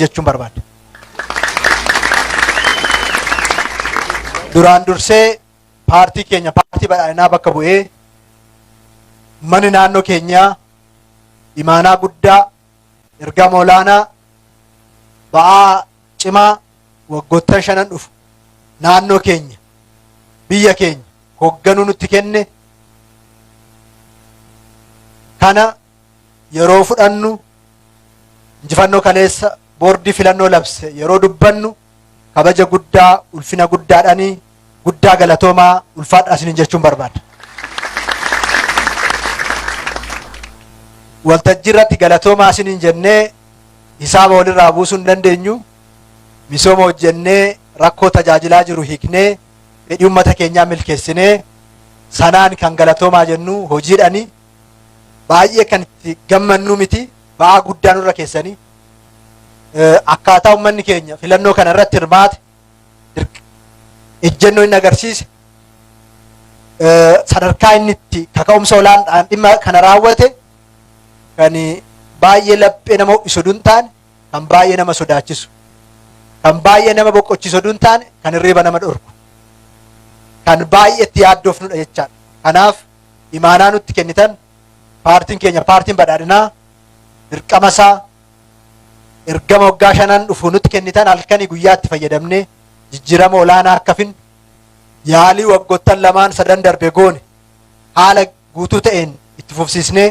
jechuun barbaada. Duraan dursee paartii keenya paartii badhaadhinaa bakka bu'ee uummanni naannoo keenyaa imaanaa guddaa ergama olaanaa ba'aa cimaa waggoottan shanan dhufu naannoo keenya biyya keenya hoogganuu nutti kenne kana yeroo fudhannu injifannoo kaleessa boordii filannoo labse yeroo dubbannu kabaja guddaa ulfina guddaadhanii guddaa galatoomaa ulfaadhaa isiniin jechuun barbaada. Waltajjii irratti galatoomaa isiniin jennee hisaaba walirraa buusuu hin dandeenyu. Misooma hojjennee rakkoo tajaajilaa jiru hiiknee fedhii uummata keenyaa milkeessinee sanaan kan galatoomaa jennu hojiidhani baay'ee kan itti gammannuu miti ba'aa guddaa nurra keessanii akkaataa uummanni keenya filannoo kana irratti hirmaate ejjennoo inni agarsiise sadarkaa inni itti kaka'umsa olaanaadhaan dhimma kana raawwate kan baay'ee laphee nama ho'isu hin taane kan baay'ee nama sodaachisu kan baay'ee nama boqochiisu hin taane kan hirriba nama dhorku kan baay'ee itti yaaddoofnudha jechaadha. Kanaaf imaanaa nutti kennitan paartiin keenya paartiin badhaadhinaa dirqama isaa ergama waggaa shanan dhufu nutti kennitan halkanii guyyaatti fayyadamnee jijjiirama olaanaa akka finnu yaalii waggoottan lamaan sadan darbe goone haala guutuu ta'een itti fufsiisnee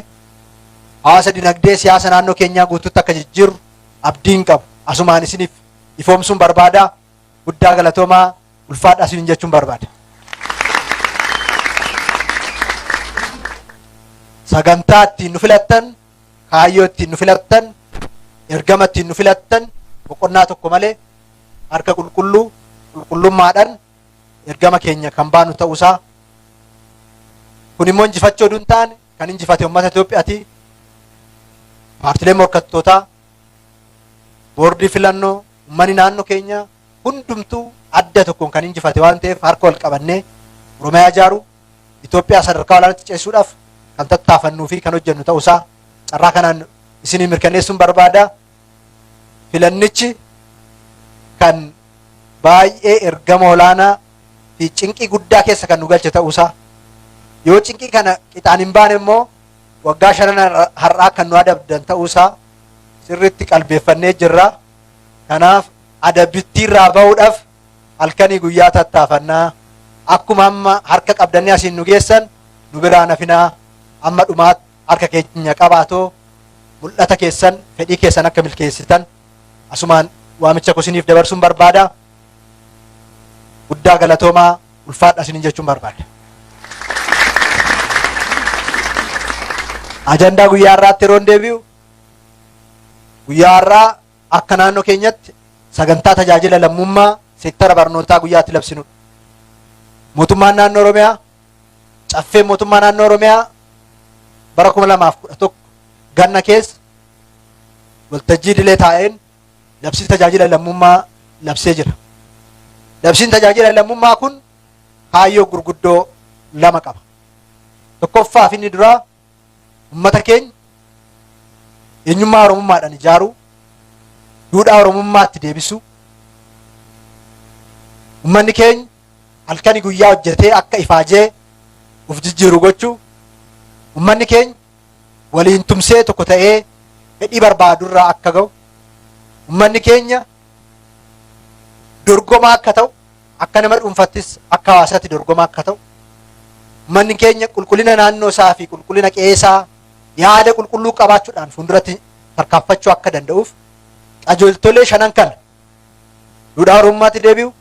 hawaasa dinagdee siyaasa naannoo keenyaa guutuutti akka jijjiirru abdiin qabu asumaan isiniif ifoomsuun barbaada guddaa galatoomaa ulfaadhaa isiniin jechuun barbaada. Sagantaa ittiin nu filattan, kaayyoo ittiin nu filattan, ergama ittiin nu filattan boqonnaa tokko malee harka qulqulluu qulqullummaadhaan ergama keenya kan baanu ta'uusaa kun immoo injifachuu oduu hin taane kan injifate uummata Itoophiyaati. Paartileen morkattootaa, boordii filannoo, uummanni naannoo keenyaa hundumtuu adda tokkoon kan injifate waan ta'eef harka wal qabannee Oromiyaa ijaaruu Itoophiyaa sadarkaa olaanaatti ceesisuudhaaf kan tattaafannuu fi kan hojjennu ta'uusaa carraa kanaan isinii mirkaneessuun barbaada. Filannichi kan baay'ee ergama olaanaa fi cinqii guddaa keessa kan nu galche ta'uusaa yoo cinqii kana qixaan hin baane immoo waggaa shanan har'aa kan nu adabdan ta'uusaa sirriitti qalbeeffannee jirra. Kanaaf adabittiirraa bahuudhaaf halkanii guyyaa tattaafannaa akkuma amma harka qabdanii asiin nu geessan nu biraa nafinaa amma dhumaatti harka keenya qabaatoo mul'ata keessan fedhii keessan akka milkeessitan asumaan waamicha koo isiniif dabarsuun barbaada. Guddaa galatoomaa ulfaadha isiniin jechuun barbaada. Ajandaa guyyaa har'aatti yeroo deebi'u guyyaa har'aa akka naannoo keenyatti sagantaa tajaajila lammummaa seektara barnootaa guyyaatti labsinudha. Mootummaan naannoo Oromiyaa caffeen mootummaa naannoo Oromiyaa bara 2011 ganna keessa waltajjii idilee taa'een labsii tajaajila lammummaa labsee jira. Labsiin tajaajila lammummaa kun kaayyoo gurguddoo lama qaba. Tokkoffaa fi inni duraa uummata keenya eenyummaa Oromummaadhaan ijaaruu, duudhaa Oromummaatti deebisuu, uummanni keenya halkanii guyyaa hojjetee akka ifaajee of jijjiiru gochuu, uummanni keenya waliin tumsee tokko ta'ee fedhii barbaadurraa akka ga'u, uummanni keenya dorgomaa akka ta'u, akka nama dhuunfattis akka hawaasaatti dorgomaa akka ta'u, uummanni keenya qulqullina naannoo isaa fi qulqullina qe'ee isaa yaada qulqulluu qabaachuudhaan fuulduratti tarkaanfachuu akka danda'uuf qajeeltolee shanan kana duudhaa Oromummaatti deebi'u,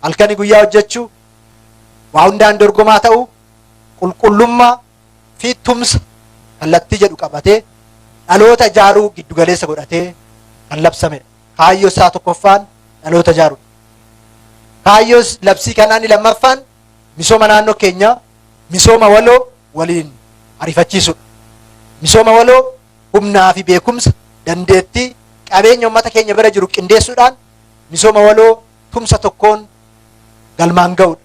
halkanii guyyaa hojjechuu, waa hundaan dorgomaa ta'uu, qulqullummaa fi tumsa kallattii jedhu qabatee dhaloota ijaaruu giddugaleessa godhatee kan labsamedha. Kaayyoo isaa tokkoffaan dhaloota ijaaruudha. Kaayyoo labsii kanaa inni lammaffaan misooma naannoo keenyaa misooma waloo waliin ariifachiisuudha. Misooma waloo humnaa fi beekumsa dandeettii qabeenya uummata keenya bira jiru qindeessuudhaan misooma waloo tumsa tokkoon galmaan ga'uudha.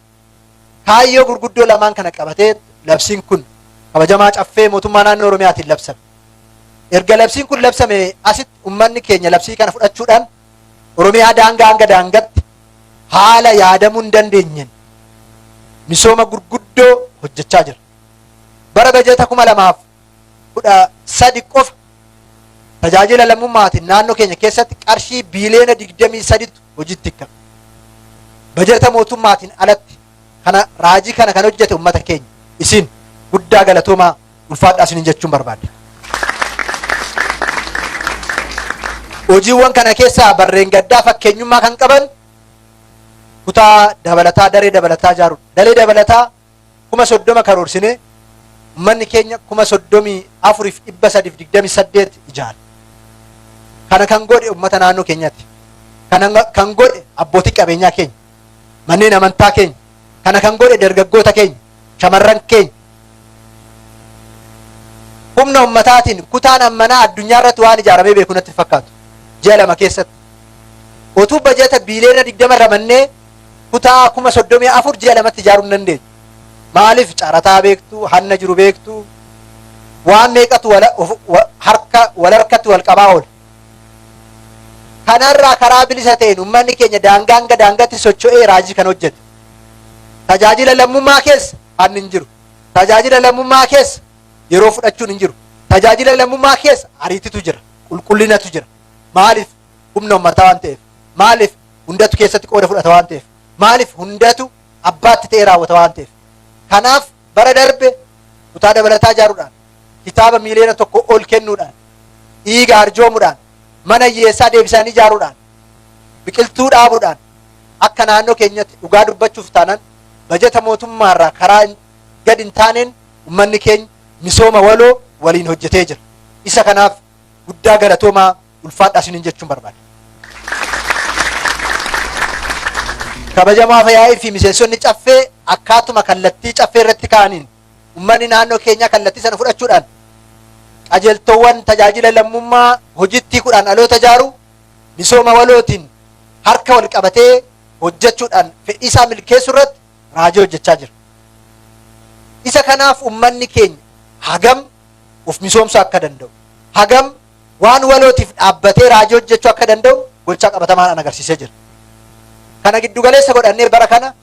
Kaayyoo gurguddoo lamaan kana qabatee labsiin kun kabajamaa caffee mootummaa naannoo Oromiyaatiin labsame. Erga labsiin kun labsame asitti uummanni keenya labsii kana fudhachuudhaan Oromiyaa daangaa hanga daangatti haala yaadamuu hin dandeenyeen misooma gurguddoo hojjechaa jira. Bara bajata 2013 qofa tajaajila lammummaatiin naannoo keenya keessatti qarshii biiliyoona 23tu hojiitti hiikame. Bajata mootummaatiin alatti kana raajii kana kan hojjete uummata keenya, isin guddaa galatoomaa, ulfaadhaa isiniin jechuun barbaada. Hojiiwwan kana keessaa barreen gaddaa fakkeenyummaa kan qaban kutaa dabalataa, daree dabalataa ijaaruudha. Daree dabalataa 30,000 karoorsinee uummanni keenya 34,328 ijaare. Kana kan godhe uummata naannoo keenyaati. Kana kan godhe abbootii qabeenyaa keenya, manneen amantaa keenya, kana kan godhe dargaggoota keenya, shamarran keenya. Humna ummataatiin kutaan ammanaa addunyaa irratti waan ijaaramee beeku natti fakkaatu. Ji'a 2 keessatti. Otuu bajata biiliyoona 20 ramannee kutaa 34,000 ji'a 2tti ijaaruu hin dandeenyu. Maaliif? Carataa beektu, hanna jiru beektu, waan meeqatu harka wal harkatti wal qabaa oola. Kanarraa karaa bilisa ta'een uummanni keenya daangaa hanga daangaatti socho'ee raajii kan hojjete. Tajaajila lammummaa keessa hanni hin jiru. Tajaajila lammummaa keessa yeroo fudhachuun hin jiru. Tajaajila lammummaa keessa ariititu jira. Qulqullinatu jira. Maaliif? Humna uummataa waan ta'eef. Maaliif? Hundatu keessatti qooda fudhata waan ta'eef. Maaliif? Hundatu abbaatti ta'ee raawwata waan ta'eef. Kanaaf bara darbe kutaa dabalataa ijaaruudhaan, kitaaba miiliyoona 1 ol kennuudhaan, dhiiga arjoomuudhaan, mana hiyyeessaa deebisanii ijaaruudhaan, biqiltuu dhaabuudhaan, akka naannoo keenyatti dhugaa dubbachuuf taanaan bajata mootummaarraa karaa gad hin taaneen uummanni keenya misooma waloo waliin hojjetee jira. Isa kanaaf guddaa galatoomaa, ulfaadhaa isiniin jechuun barbaada. Kabajamoo Afyaa'ii fi miseensonni caffee, akkaatuma kallattii caffee irratti ka'aniin uummanni naannoo keenyaa kallattii sana fudhachuudhaan qajeeltowwan tajaajila lammummaa hojiitti hiikuudhaan dhaloota ijaaru, misooma walootiin harka wal qabatee hojjechuudhaan fedhii isaa milkeessuu irratti raajii hojjechaa jira. Isa kanaaf uummanni keenya hagam of misoomsuu akka danda'u, hagam waan walootiif dhaabbatee raajii hojjechuu akka danda'u gochaa qabatamaadhaan agarsiisee jira. Kana giddugaleessa godhannee bara kana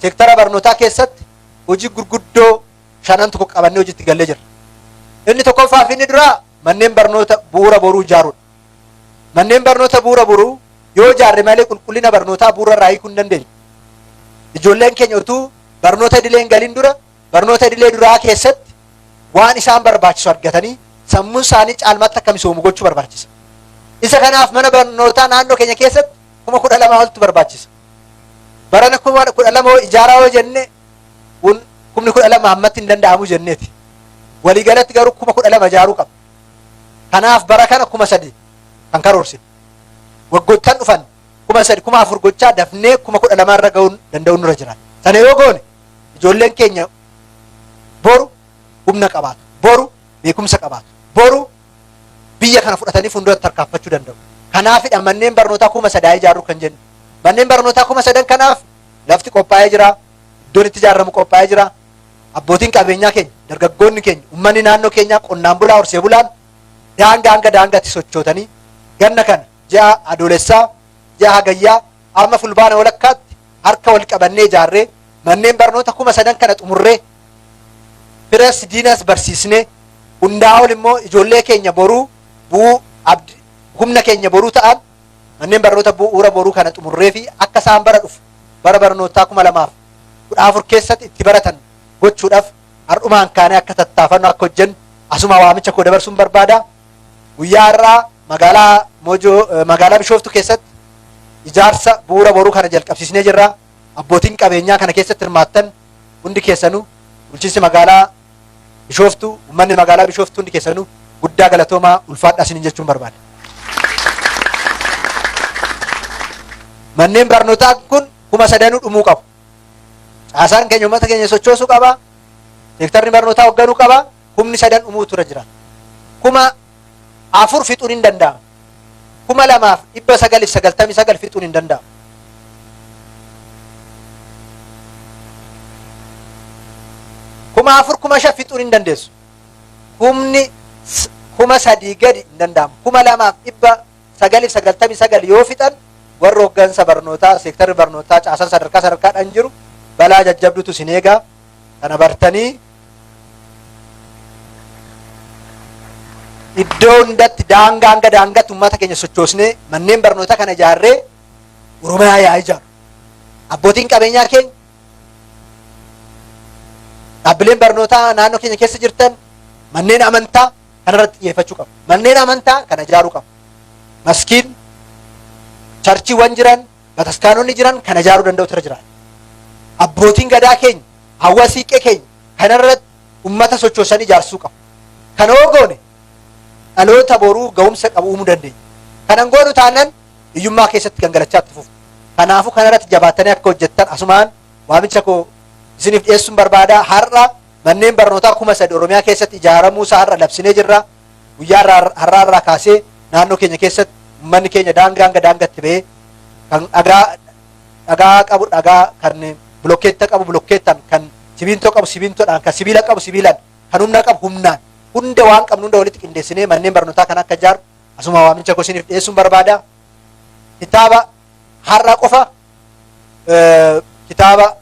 seektara barnootaa keessatti hojii gurguddoo shanan tokko qabannee hojiitti gallee jirra. Inni tokkoffaa fi inni duraa manneen barnoota bu'uura boruu ijaaruudha. Manneen barnoota bu'uura boruu yoo ijaarre malee qulqullina barnootaa bu'uura irraa hiikuu hin dandeenyu. Ijoolleen keenya utuu barnoota idilee hin galin dura barnoota idilee duraa keessatti waan isaan barbaachisu argatanii sammuun isaanii caalmaatti akka misoomu gochuu barbaachisa. Isa kanaaf mana barnootaa naannoo keenya keessatti 12,000 oltu barbaachisa. Barana 12,000 ijaaraa yoo jenne, kun 12,000 ammatti hin danda'amu jenneeti. Waliigalatti garuu 12,000 ijaaruu qabna. Kanaaf bara kana 3,000 kan karoorsine. Waggoottan dhufan 3,000, 4,000 gochaa dafnee 12,000 irra ga'uun danda'uun nurra jira. Sana yoo goone ijoolleen keenya boru humna qabaatu, boru beekumsa qabaatu, boru biyya kana fudhatanii fuulduratti tarkaanfachuu danda'u. Kanaafidha manneen barnootaa 3,000 ijaaruu kan jennu. Manneen barnootaa 3,000 kanaaf lafti qophaa'ee jira, iddoon itti ijaaramu qophaa'ee jira. Abbootiin qabeenyaa keenya, dargaggoonni keenya, uummanni naannoo keenyaa, qonnaan bulaa, horsee bulaan daangaa hanga daangaatti sochootanii ganna kana ji'a Adoolessaa, ji'a Hagayyaa, amma Fulbaana walakkaatti harka wal qabannee ijaarree manneen barnoota 3,000 kana xumurree, firas diinas barsiisnee, hundaa ol immoo ijoollee keenya boruu bu'uu humna keenya boruu ta'an manneen barnoota bu'uura boruu kana xumurree fi akka isaan bara dhufu bara barnootaa 2014 keessatti itti baratan gochuudhaaf har'umaan kaanee akka tattaafannu, akka hojjennu asuma waamicha koo dabarsuun barbaada. Guyyaa har'aa magaalaa Mojoo, magaalaa Bishooftuu keessatti ijaarsa bu'uura boruu kana jalqabsiisnee jirra. Abbootiin qabeenyaa kana keessatti hirmaattan hundi keessanuu, bulchiinsi magaalaa Bishooftuu, uummanni magaalaa Bishooftuu hundi keessanuu guddaa galatoomaa, ulfaadhaa isiniin jechuun barbaada. Manneen barnootaa kun 3,000 dhumuu qabu. Caasaan keenya uummata keenya sochoosuu qaba. Seektarri barnootaa hoogganuu qaba. Kumni sadan dhumuu tura jira. 4,000 fixuun hin danda'amu. 2,999 fixuun hin danda'amu. 4,000, 5,000 fixuun hin dandeessu. Kumni 3,000 gadi hin danda'amu. 2,999 yoo fixan Warri hooggansa barnootaa, seektarri barnootaa, caasaan sadarkaa sadarkaadhaan jiru balaa jajjabduutu isin eega. Kana bartanii iddoo hundatti daangaa hanga daangaatti uummata keenya sochoosnee manneen barnootaa kana ijaarree Oromiyaa yaa ijaaru. Abbootiin qabeenyaa keenya, dhaabbileen barnootaa naannoo keenya keessa jirtan, manneen amantaa kanarratti xiyyeeffachuu qabu. Manneen amantaa kana ijaaruu qabu. Maskiin, charchiiwwan jiran, bataskaanonni jiran kana ijaaruu danda'u irra jira. Abbootiin gadaa keenya, hawaasa siiqqee keenya kanarratti uummata sochoosanii ijaarsuu qabu. Kana yoo goone dhaloota boruu ga'umsa qabu uumuu dandeenya. Kanan goonu taanaan hiyyummaa keessatti gangalachaa itti fufu. Kanaafuu kanarratti jabaatanii akka hojjettan asumaan waamicha koo isiniif dhiyeessuun barbaada. Har'a manneen barnootaa 3000 Oromiyaa keessatti ijaaramuu isaa har'a labsinee jirra. Guyyaa har'aa irraa kaasee naannoo keenya keessatti uummanni keenya daangaa hanga daangaatti ba'ee kan dhagaa qabu dhagaa, kan bilokkeetta qabu bilokkeettaan, kan sibiintoo qabu sibiintoodhaan, kan sibiila qabu sibiilaan, kan humna qabu humnaan, hunda waan qabnu hunda walitti qindeessinee manneen barnootaa kan akka ijaaru asuma waamicha koo isiniif dhiyeessuun barbaada. Kitaaba har'a qofa kitaaba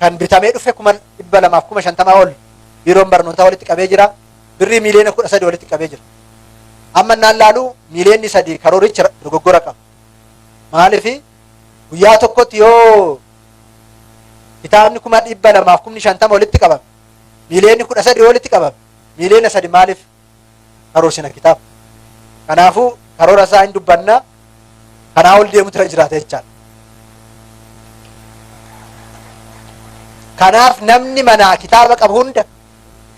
kan bitamee dhufe 250,000 ol biiroon barnootaa walitti qabee jira. Birrii 13 miiliyoona walitti qabee jira. Amma naan laalu 3 miiliyoonni karooricha dogoggora qaba. Maaliif guyyaa tokkotti yoo kitaabni 250,000 walitti qabame, 13 miiliyoona walitti qabame, 3 miiliyoona maaliif karoorsina kitaaba? Kanaafuu karoora isaa hin dubbannaa, kanaa ol deemutu irra jiraata jechaadha. Kanaaf namni manaa kitaaba qabu hunda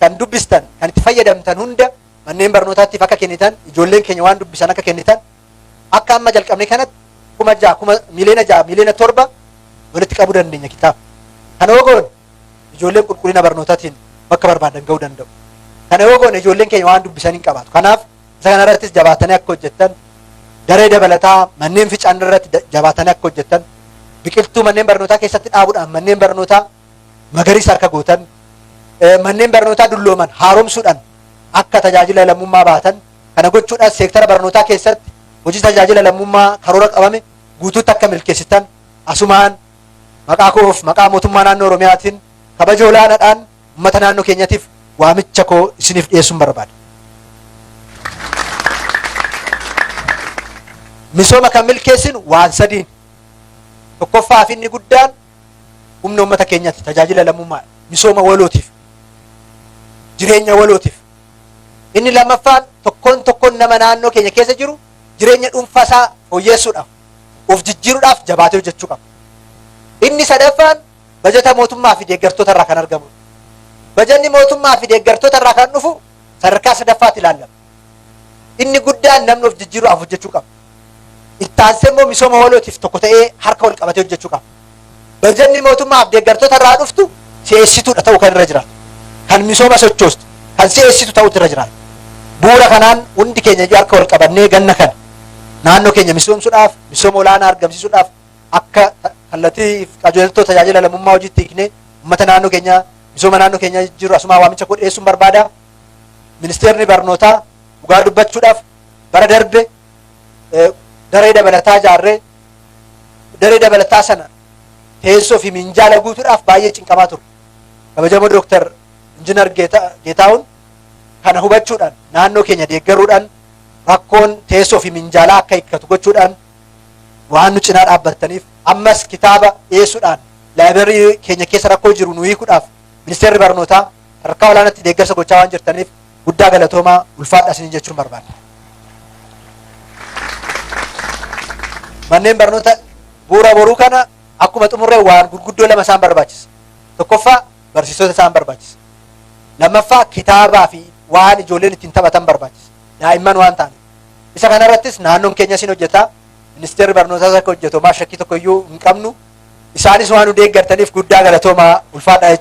kan dubbistan, kan itti fayyadamtan hunda manneen barnootaattiif akka kennitan, ijoolleen keenya waan dubbisan akka kennitan, akka amma jalqabne kanatti 6,000, 6 miiliyoona, 7 miiliyoona walitti qabuu dandeenya kitaaba. Kana yoo goone ijoolleen qulqullina barnootaatiin bakka barbaadan ga'uu danda'u. Kana yoo goone ijoolleen keenya waan dubbisan hin qabaatu. Kanaaf isa kanarrattis jabaatanii akka hojjettan, daree dabalataa manneen ficaan irratti jabaatanii akka hojjettan, biqiltuu manneen barnootaa keessatti dhaabuudhaan manneen barnootaa magariisa akka gootan, manneen barnootaa dullooman haaromsuudhaan akka tajaajila lammummaa baatan, kana gochuudhaan seektara barnootaa keessatti hojii tajaajila lammummaa karoora qabame guutuutti akka milkeessitan asumaan maqaa koof maqaa mootummaa naannoo Oromiyaatiin kabaja olaanaadhaan uummata naannoo keenyatiif waamicha koo isiniif dhiyeessuun barbaada. Misooma kan milkeessinu waan sadiin. Tokkoffaa fi inni guddaan humna uummata keenyaati, tajaajila lammummaa, misooma walootiif, jireenya walootiif. Inni lammaffaan tokkoon tokkoon nama naannoo keenya keessa jiru jireenya dhuunfaa isaa fooyyessuudhaaf, of jijjiiruudhaaf jabaatee hojjechuu qaba. Inni sadaffaan bajata mootummaa fi deeggartoota irraa kan argamudha. Bajanni mootummaa fi deeggartoota irraa kan dhufu sadarkaa sadaffaatti ilaalama. Inni guddaan namni of jijjiiruudhaaf hojjechuu qaba. Itti aansee immoo misooma walootiif tokko ta'ee harka wal qabatee hojjechuu qaba. Bajanni mootummaa fi deeggartoota irraa dhuftu si'eessituudha ta'uu kan irra jiraatu. Kan misooma sochoostu, kan si'eessitu ta'utu irra jiraata. Bu'uura kanaan hundi keenya iyyuu harka wal qabannee ganna kana naannoo keenya misoomsuudhaaf, misooma olaanaa argamsiisuudhaaf akka kallattii qajeeltoo tajaajila lammummaa hojiitti hiiknee uummata naannoo keenyaa, misooma naannoo keenyaa jijjiiru asumaa waamicha koo dhiyeessuun barbaada. Ministeerri barnootaa dhugaa dubbachuudhaaf bara darbe daree dabalataa ijaarree daree dabalataa sana teessoo fi minjaala guutuudhaaf baay'ee cinqamaa ture. Kabajamoo Dooktar Injiinar Geetahuun kana hubachuudhaan naannoo keenya deeggaruudhaan rakkoon teessoo fi minjaalaa akka hiikkatu gochuudhaan waan nu cinaa dhaabbattaniif, ammas kitaaba dhiyeessuudhaan laayibrarii keenya keessa rakkoo jiru nu hiikuudhaaf ministeerri barnootaa sadarkaa olaanaatti deeggarsa gochaa waan jirtaniif guddaa galatoomaa, ulfaadha isiniin jechuun barbaada. Manneen barnoota bu'uura boruu kana akkuma xumurree waan gurguddoo lama isaan barbaachisa. Tokkoffaa barsiisota isaan barbaachisa. Lammaffaa kitaabaa fi waan ijoolleen ittiin taphatan barbaachisa. Daa'imman waan ta'aniif. Isa kanarrattis naannoon keenya isin hojjeta. Ministeerri barnootaas akka hojjetu homaa shakkii tokko iyyuu hin qabnu. Isaanis waan nu deeggartaniif guddaa galatoomaa, ulfaadha.